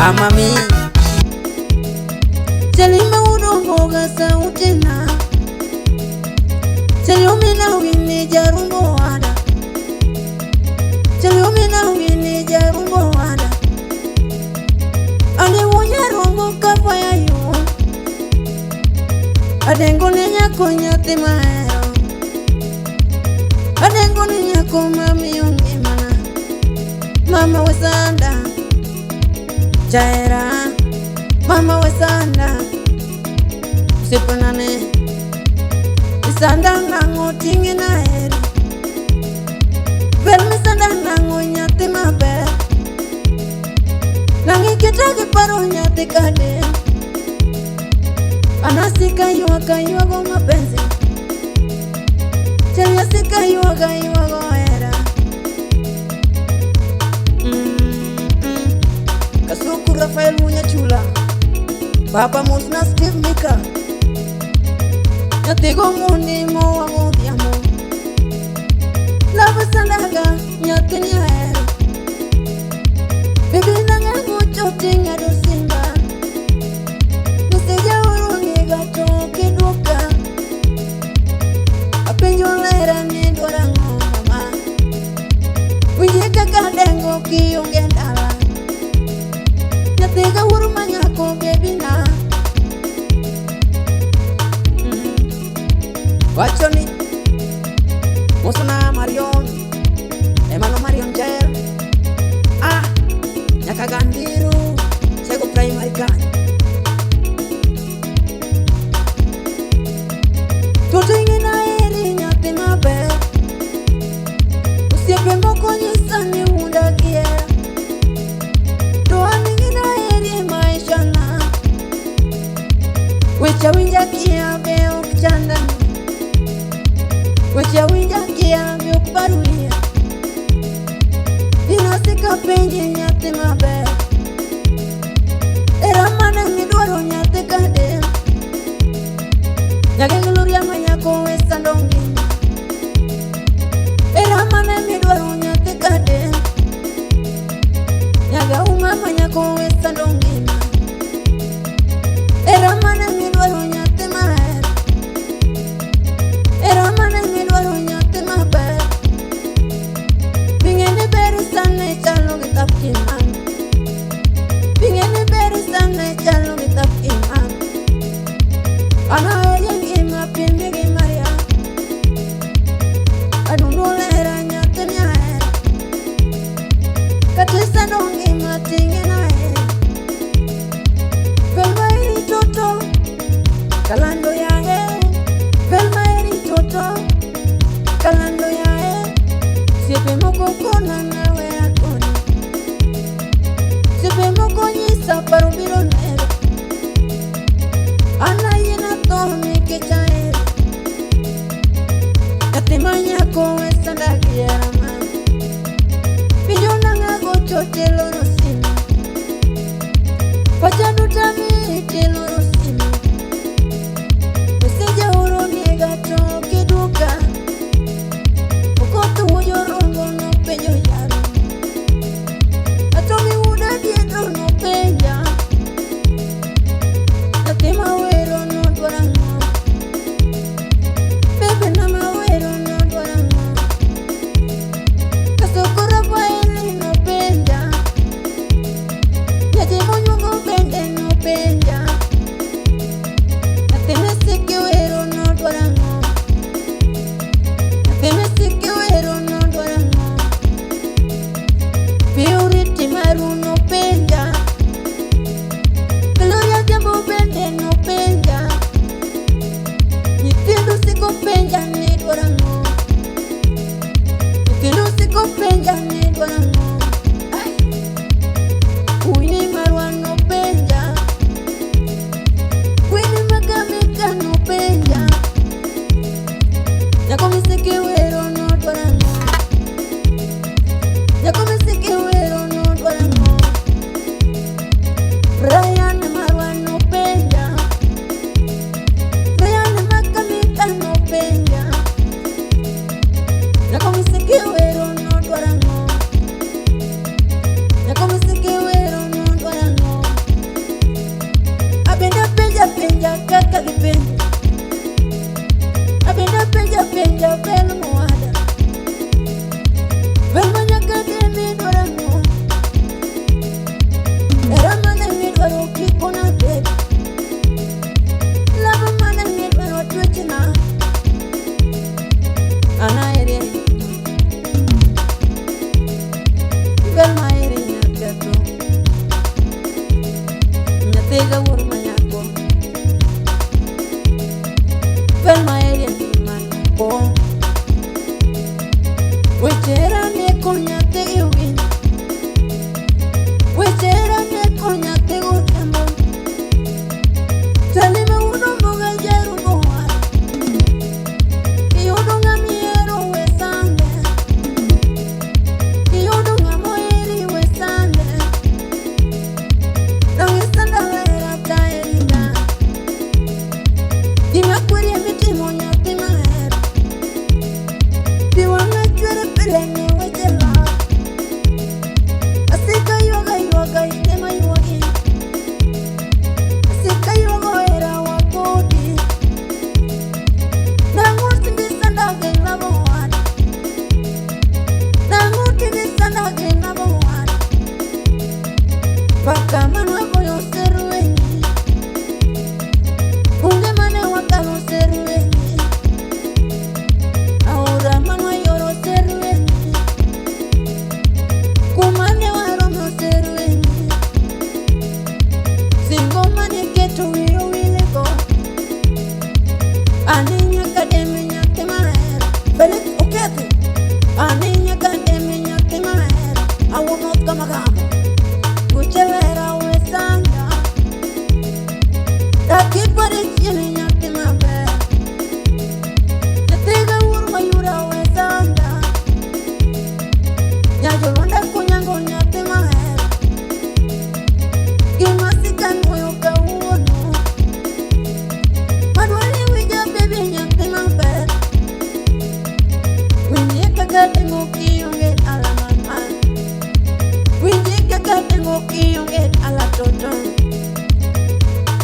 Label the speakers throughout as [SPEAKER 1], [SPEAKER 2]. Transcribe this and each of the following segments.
[SPEAKER 1] Amami Chelima udongoga sautina Chelumina wini jarumbo wada Chelumina wini jarumbo wada Ane wunya rombo kafaya yo Adengo ne nyako nyathi mahero Adengo ne nyako mamiyo ngimana Mama wesanda Chaera Mama wesanda Sipanane Isanda nang'o ting'e na heri Ber misanda nang'o nyathi maber Nang'e keta gi paro nyathi kade Anasika ywak aywago mapenzi Chali asika ywak aywago hera Kasuku Rafael Munyachula Baba Musna Steve Mika Nyathigo mundi moa godhiambo Love sandaga nyathini ahero Bibi nang'agocho ting'ado simba Meseja oro nega to ok idwoka Apenjo lera ni dwaro ang'o mama Winje kaka dengo kionge dala Nyathiga wuoro manyako baby na Wacho ni Mosna Marion Emano Marion Jael Ah Nyaka Gandiru Sego Primary kanyo To ting'e na eri nyathi maber Osiepe moko nyisa ni unda gihera To an ing'e na eri e maisha na Weche awinja kia be ok chanda Weche awinja kia be ok bar wiya Inasika penji nyathi maber Era mane midwaro nyathi kade Nyake Gloria manyako we sando ngima Era mane midwaro nyathi kade Nyaga uma manyako we sando ngima Era mane midwaro nyathi maher Era mane midwaro nyathi maber Bing'eni ber sana ichalo gi tap kiman Bing'eni ber sana ichalo gi tap kiman An aheri e ngima pimbi gi Maria Adundo lera nyathini ahero Kata isando ngima ting'e na heri Velma eri toto Kalando yae Velma eri toto Kalando yae Osiepe moko kona nawe akoni Osiepe moko nyisa paro biro nego An ayie natho nikech aheri Nyathi manyako we sanda gi hera ma Winjo nang'a gocho tiloro simu Pacha duto mi tiloro simu Meseja oro nega to ok idwoka Okoth wuod Jorongo nopenjo jaro Atomi wuod Adiedo nopenja Nyathi mawero nodwaro ang'o Bebe na mawero nodwaro ang'o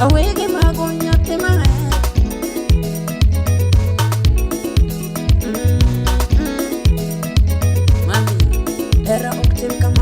[SPEAKER 1] Awege mago nyathi maher. Mami, hera ok tim.